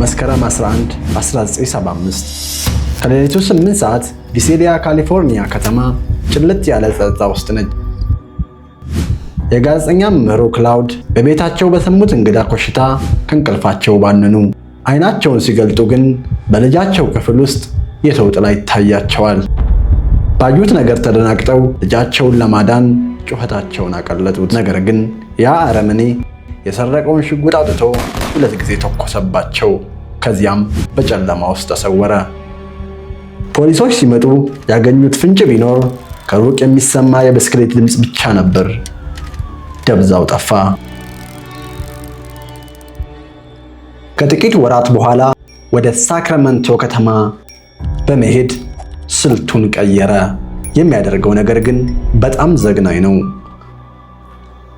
መስከረም 11 1975 ከሌሊቱ 8 ሰዓት ቪሴሊያ ካሊፎርኒያ ከተማ ጭልጥ ያለ ጸጥታ ውስጥ ነች። የጋዜጠኛ መምህሩ ክላውድ በቤታቸው በሰሙት እንግዳ ኮሽታ ከእንቅልፋቸው ባነኑ። አይናቸውን ሲገልጡ ግን በልጃቸው ክፍል ውስጥ የሰው ጥላ ይታያቸዋል። ባዩት ነገር ተደናግጠው ልጃቸውን ለማዳን ጩኸታቸውን አቀለጡት። ነገር ግን ያ አረመኔ የሰረቀውን ሽጉጥ አውጥቶ ሁለት ጊዜ ተኮሰባቸው። ከዚያም በጨለማ ውስጥ ተሰወረ። ፖሊሶች ሲመጡ ያገኙት ፍንጭ ቢኖር ከሩቅ የሚሰማ የብስክሌት ድምፅ ብቻ ነበር። ደብዛው ጠፋ። ከጥቂት ወራት በኋላ ወደ ሳክራመንቶ ከተማ በመሄድ ስልቱን ቀየረ። የሚያደርገው ነገር ግን በጣም ዘግናኝ ነው።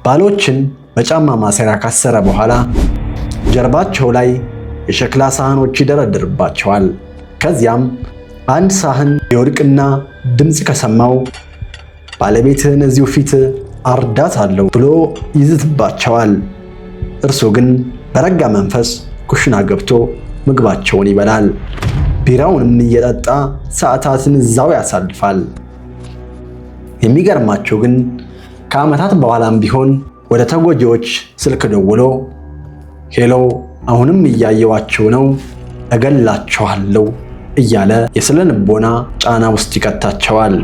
ባሎችን በጫማ ማሰሪያ ካሰረ በኋላ ጀርባቸው ላይ የሸክላ ሳህኖች ይደረድርባቸዋል። ከዚያም አንድ ሳህን የወድቅና ድምፅ ከሰማው ባለቤትህን እዚሁ ፊት አርዳታለሁ ብሎ ይዝትባቸዋል። እርሱ ግን በረጋ መንፈስ ኩሽና ገብቶ ምግባቸውን ይበላል። ቢራውንም እየጠጣ ሰዓታትን እዛው ያሳልፋል። የሚገርማቸው ግን ከዓመታት በኋላም ቢሆን ወደ ተጎጂዎች ስልክ ደውሎ "Hello፣ አሁንም እያየዋችሁ ነው፣ እገላችኋለሁ" እያለ የስነ ልቦና ጫና ውስጥ ይከታቸዋል።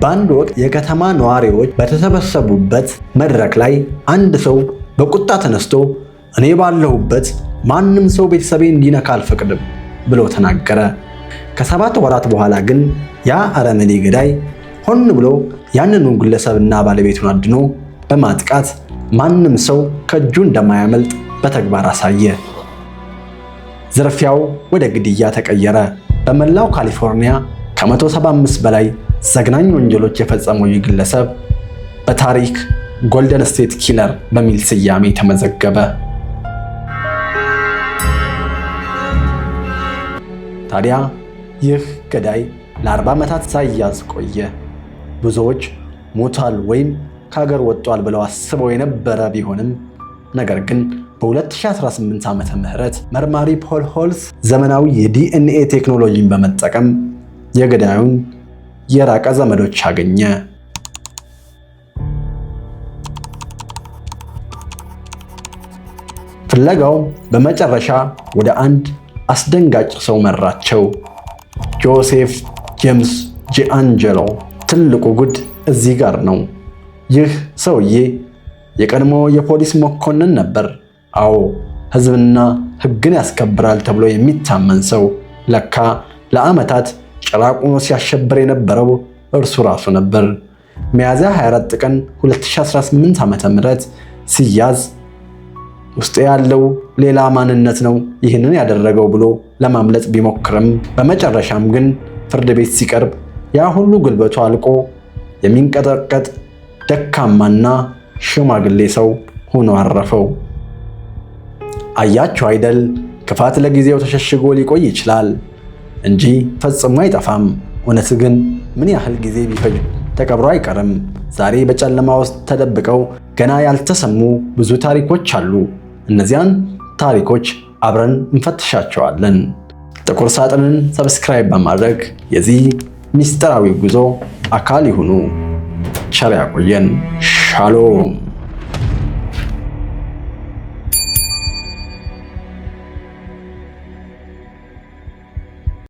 በአንድ ወቅት የከተማ ነዋሪዎች በተሰበሰቡበት መድረክ ላይ አንድ ሰው በቁጣ ተነስቶ "እኔ ባለሁበት ማንም ሰው ቤተሰቤን እንዲነካ አልፈቅድም" ብሎ ተናገረ። ከ7 ወራት በኋላ ግን ያ አረመኔ ገዳይ ሆን ብሎ ያንኑ ግለሰብና ባለቤቱን አድኖ በማጥቃት ማንም ሰው ከእጁ እንደማያመልጥ በተግባር አሳየ። ዝርፊያው ወደ ግድያ ተቀየረ። በመላው ካሊፎርኒያ ከ175 በላይ ዘግናኝ ወንጀሎች የፈጸመው ይህ ግለሰብ በታሪክ Golden State Killer በሚል ስያሜ ተመዘገበ። ታዲያ ይህ ገዳይ ለ40 ዓመታት ሳይያዝ ቆየ። ብዙዎች ሞቷል ወይም ከሀገር ወጥቷል ብለው አስበው የነበረ ቢሆንም ነገር ግን በ2018 ዓመተ ምህረት መርማሪ ፖል ሆልስ ዘመናዊ የዲኤንኤ ቴክኖሎጂን በመጠቀም የገዳዩን የራቀ ዘመዶች አገኘ። ፍለጋው በመጨረሻ ወደ አንድ አስደንጋጭ ሰው መራቸው። ጆሴፍ ጄምስ ጂአንጀሎ። ትልቁ ጉድ እዚህ ጋር ነው። ይህ ሰውዬ የቀድሞ የፖሊስ መኮንን ነበር። አዎ፣ ሕዝብና ሕግን ያስከብራል ተብሎ የሚታመን ሰው ለካ ለዓመታት ጭራቅ ሆኖ ሲያሸብር የነበረው እርሱ ራሱ ነበር። ሚያዝያ 24 ቀን 2018 ዓ.ም ሲያዝ ውስጤ ያለው ሌላ ማንነት ነው ይህንን ያደረገው ብሎ ለማምለጥ ቢሞክርም በመጨረሻም ግን ፍርድ ቤት ሲቀርብ ያ ሁሉ ጉልበቱ አልቆ የሚንቀጠቀጥ ደካማና ሽማግሌ ሰው ሆኖ አረፈው። አያችሁ አይደል? ክፋት ለጊዜው ተሸሽጎ ሊቆይ ይችላል እንጂ ፈጽሞ አይጠፋም። እውነት ግን ምን ያህል ጊዜ ቢፈጅ ተቀብሮ አይቀርም። ዛሬ በጨለማ ውስጥ ተደብቀው ገና ያልተሰሙ ብዙ ታሪኮች አሉ። እነዚያን ታሪኮች አብረን እንፈትሻቸዋለን። ጥቁር ሳጥንን subscribe በማድረግ የዚህ ምስጢራዊ ጉዞ አካል ይሁኑ። ቸር ያቆየን። ሻሎም።